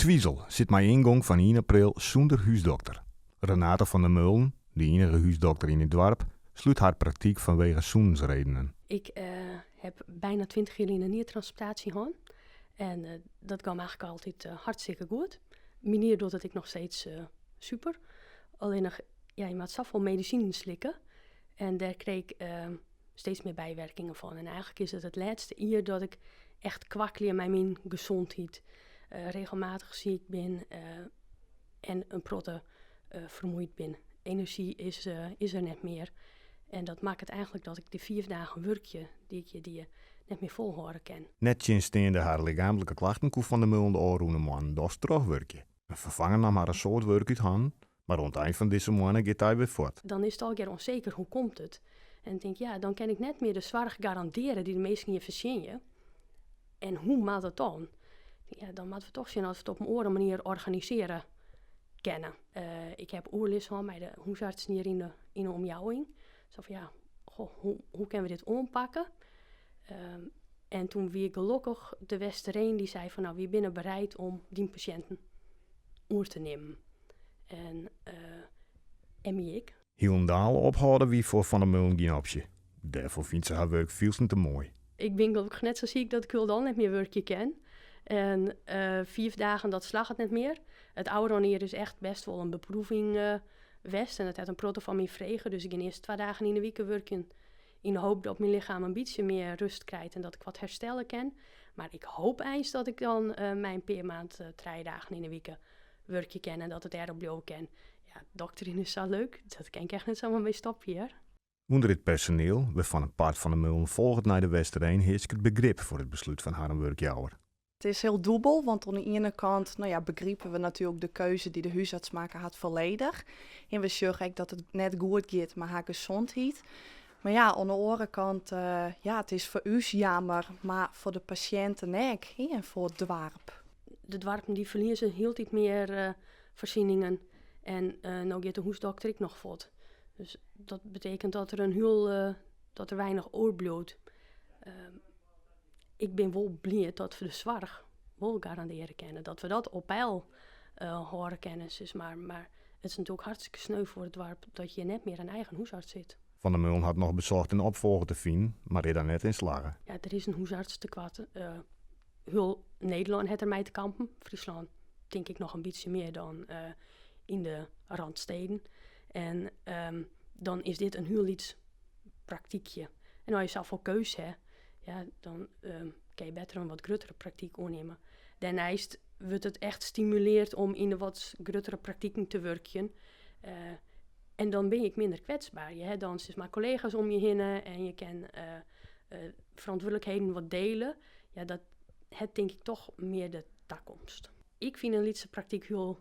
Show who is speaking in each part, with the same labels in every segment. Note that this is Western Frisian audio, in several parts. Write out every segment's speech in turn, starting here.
Speaker 1: Twizel sit mei yngong fan ien april sûnder húsdokter. Renate van der Meulen, de iennige húsdokter yn it doarp, slút har praktyk fanwege sûnensredenen.
Speaker 2: Ik heb bijna 20 jier lyn in niertransplantaasje hân. En dat gie eigentlik altyd hartstikke goed. Myn nier docht it ek noch steeds super. Allinnich, ja, je moatte safolle medisinen slikke en dêr krij ik steeds mear bywurkingen fan. En eigentlik is it it lêste jier dat ik echt kwakkelje mei myn gesondheid. Regelmatich siik bin en in protte fermuoid bin. Enerzjy is der net mear. En dat makket eigentlik dat ik de fiif dagen wurkje dy't ik hjir die, net mear folhâlde kin.
Speaker 1: Nettsjinsteande har lichaamlike klachten koe Van der Meulen de ôfrûne moannen dochs trochwurkje. In ferfanger naam har in soad wurk út hannen, mar oan it ein fan dizze moanne giet dy wer fuort.
Speaker 2: Dan is it allegear ûnseker, hoe komt it? En ik tink, ja, dan kin ik net mear de soarch garandearje dy't de minsken hjir fertsjinje. En hoe moat it dan? Ja, dan moatte we toch sjen oft we it op in oare manier organisearje kinne. Ik ha oerlis hân mei de húsartsen hjir yn de omjouwing. Sa fan ja, goh, hoe kinne we dit oanpakke? En toen wie gelokkich De Westereen dy sei fan no, wy binne bereid om dyn pasjinten oer te nimmen. En en my ek.
Speaker 1: Hielendal ophâlde wie foar Van der Meulen gjin opsje. Dêrfoar fynt se har wurk fierstente moai.
Speaker 2: Ik bin gelokkich net sa siik dat ik hielendal net mear wurkje kin. En fiif dagen, dat slagget net mear. It ôfrûne jier is echt bêst wol in beproeving west en dat hat in protte fan my frege. Dus ik gean earst twa dagen yn 'e wike wurkjen yn de hoop dat myn lichem in bytsje mear rêst krijt en dat ik wat herstelle kin. Mar ik hoopje eins dat ik dan mei in pear maand trije dagen yn 'e wike wurkje kin en dat it dêrop bliuwe kin. Ja, dokterjen is sa leuk, dat kin ik echt net samar mei stopje hear.
Speaker 1: Under it personiel, wêrfan in part Van der Meulen folget nei De Westereen, hearsket begrip foar it beslút fan harren wurkjouwer.
Speaker 3: It is hiel dûbel, want oan de iene kant no ja, begripe we natuerlik de keuze dy't de húsarts makke hat folledich. En we sjogge ek dat it net goed giet mei har gesondheid. Mar ja, oan de oare kant, ja, it is foar ús jammer, mar foar de pasjinten ek en foar it doarp.
Speaker 2: De doarpen dy ferlieze hieltyd mear foarsieningen en no giet de húsdokter ek noch fuort. Dus dat betekent dat der in hiel, dat der weinich oerbliuwt. Ik bin wol bliid dat we de soarch wol garandearje kinne, dat we dat op peil hâlde kinne sis mar. Mar it is natuerlik hartstikke sneu foar it doarp dat hjir net mear in eigen húsarts sit.
Speaker 1: Van der Meulen hat noch besocht in opfolger te finen, mar is dêr net yn slagge.
Speaker 2: Ja, der is in húsartstekoart. Hiel Nederlân hat der mei te kampen. Fryslân tink ik noch in bytsje mear dan yn de randsteden. En dan is dit in hiel lyts praktykje. En as je safolle keus ha, ja, dan kinne je better in wat gruttere praktyk oannimme. Dêrneist wurdt it echt stimulearre om yn de wat gruttere praktiken te wurkjen. En dan binne je ek minder kwetsber. Je ha dan sis mar kollega's om je hinne en je kinne ferantwurdlikheden wat diele. Ja, dat hat tink ik toch mear de takomst. Ik fyn in lytse praktyk hiel,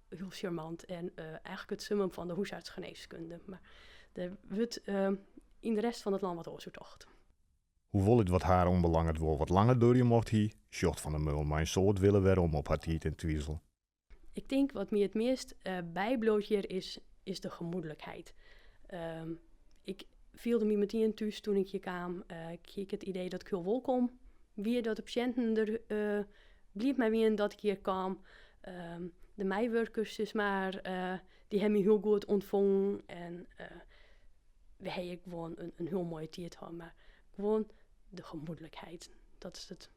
Speaker 2: hiel sjarmant en eigentlik it summum fan de húsartsgenêskunde. Mar der wurdt yn de rest fan it lân wat oars oer tocht.
Speaker 1: Hoewol't it wat har oanbelanget wol wat langer duorje mocht hie, sjocht Van der Meulen mei in soad wille werom op har tiid yn Twizel.
Speaker 2: Ik tink wat my it meast bybliuwt hjir is, is de gemoedlikheid. Ik fielde my metien thús toen ik hjir kaam. Ik hie ek it idee dat ik hiel wolkom wie, dat de pasjinten der bliid mei wienen dat ik hjir kaam. De meiwurkers sis mar, dy ha my hiel goed ûntfongen en we ha hjir gewoan in hiel moaie tiid hân, mar gewoan de gemoedlikheid, dat is it.